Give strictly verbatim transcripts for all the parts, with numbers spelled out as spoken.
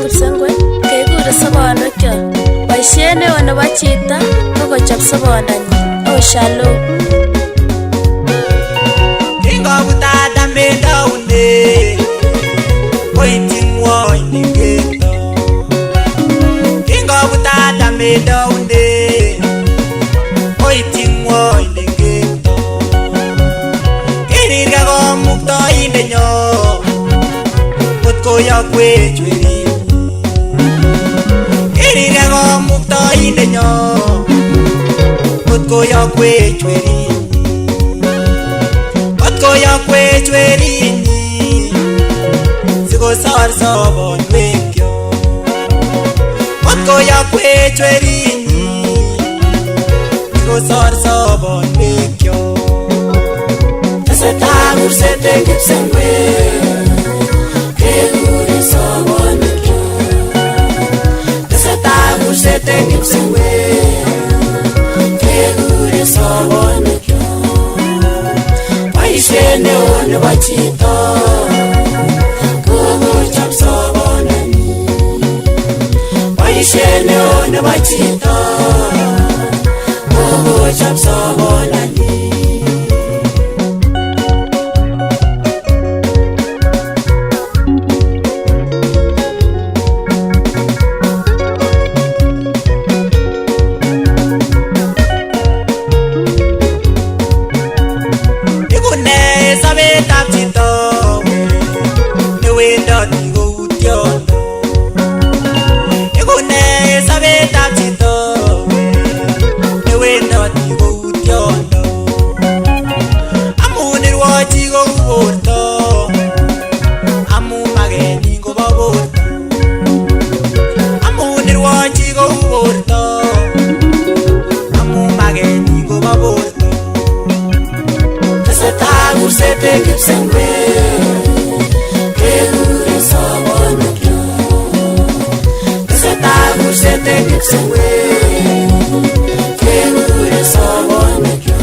Kipsengwet, kekure sobonwekyok. Boisiet neo nebo chito ko kochop sobondanyi. O shalom. Kingobut Adam en taunet, koityi ng'wony ne kento. Kingobut Adam en taunet, koityi ng'wony ne kento. Kirirge Kamuktaindennyo, kot koyokwech werinnyi. Kirirge Kamuktaindennyo, kot koyokwech werinnyi. Kot koyokwech werinnyi, si kosor sobonwekyok. Kot koyokwech werinnyi, si kosor sobonwekyok. Tesetai kurset en kipsengwet, kekure sobonwekyok. Tesetai kurset en kipsengwet, kekure sobonwekyok. Boisiet neo nebo chito ko kochop sobondanyi. Boisiet neo nebo chito ko kochop sobondanyi. Ibu ne sobetab chito ne wendoti kou tiondo. Ibu ne sobetab chito ne wendoti kou tiondo. Amu niruochi kou borto, amu mageni kobo borto. Amu niruochi kou borto, amu mageni kobo borto. Tesetai kurset en kipsengwet, kekure sobonwekyok. Tesetai kurset en kipsengwet, kekure sobonwekyok.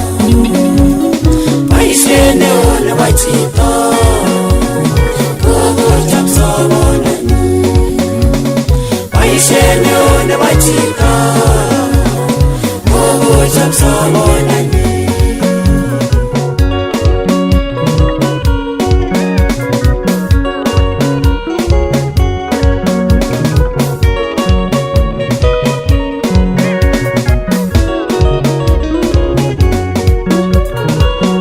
Boisiet neo nebo chito ko kochop sobondanyi. Boisiet neo nebo chito ko kochop sobondanyi.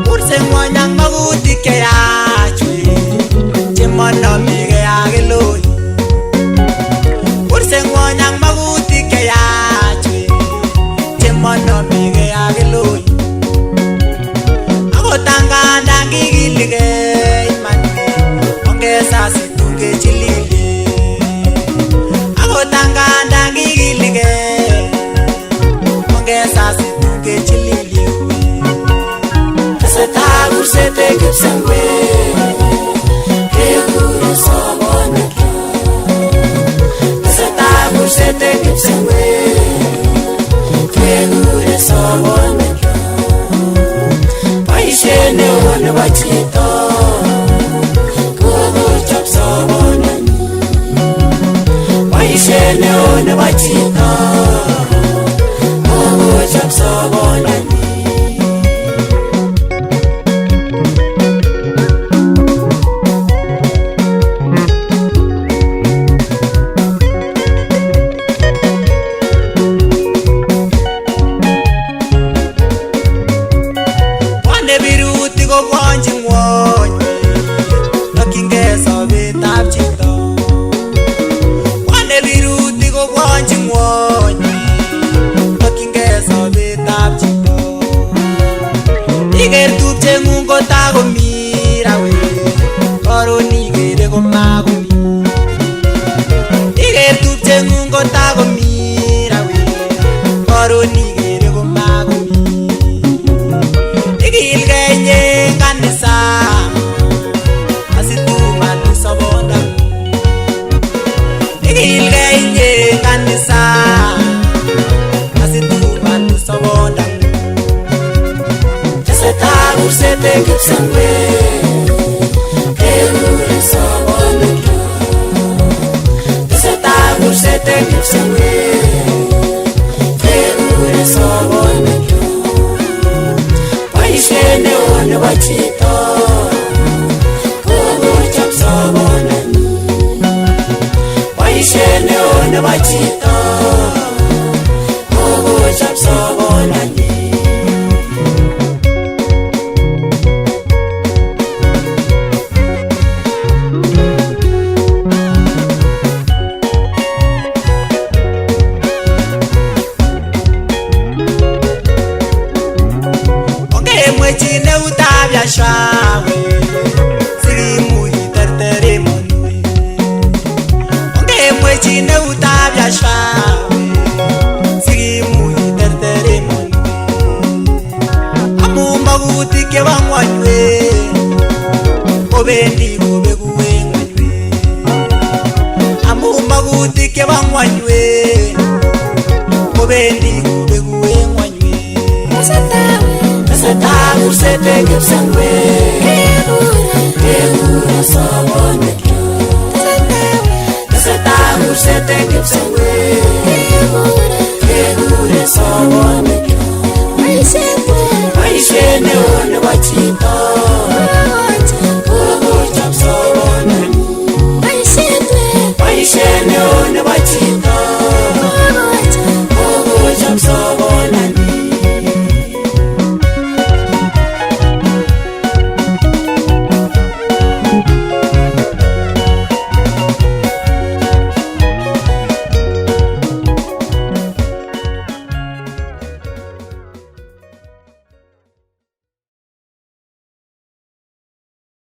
Kurse ng'wony ak magutik che yach we, che monomegei ak Eloi. Kurse ng'wony ak magutik che yach we, che monomegei ak Eloi. Akot angandan kigiligei iman, onge sasi tun kechilili. Akot angandan kigiligei, onge sasi tun kechilili. Tesetai kurset en kipsengwet, kekure sobonwekyok. Tesetai kurset en kipsengwet, kekure sobonwekyok. Boisiet neo nebo chito ko kochop sobondanyi. Boisiet neo nebo chito ko kochop sobondanyi. Bwone birutik kobwonji ng'wony, tokyinge sobetab chito. Bwone birutik kobwonji ng'wony, tokyinge sobetab chito. Iker tupcheng'ung' kota komi rawe, koron ikere koma komi. Iker tupcheng'ung' kota komi rawe, koron ikere koma komi. Ikilgei inye kanisa, asi tumanu sobondang'u. Ikilgei inye kanisa, asi tumanu sobondang'u. Tesetai kurset en kipsengwet, kekure sobondang'u. Sete kipsengwe, kegure sobone. Paisene one bachito, kobo chap sobone. Paisene one bachito, kobo chap sobone. Onge mwechi ne utabia shwawe, sigi mui tertere monwe. Onge mwechi ne utabia shwawe, sigi mui tertere monwe. Amu maguti ke bangwanywe, obendi gube gube ngwanywe. Amu maguti ke bangwanywe, obendi gube gube ngwanywe. Kasata, kasata, ursete kipsengwe. Kegure sobone. Kasata, ursete kipsengwe. Kegure sobone.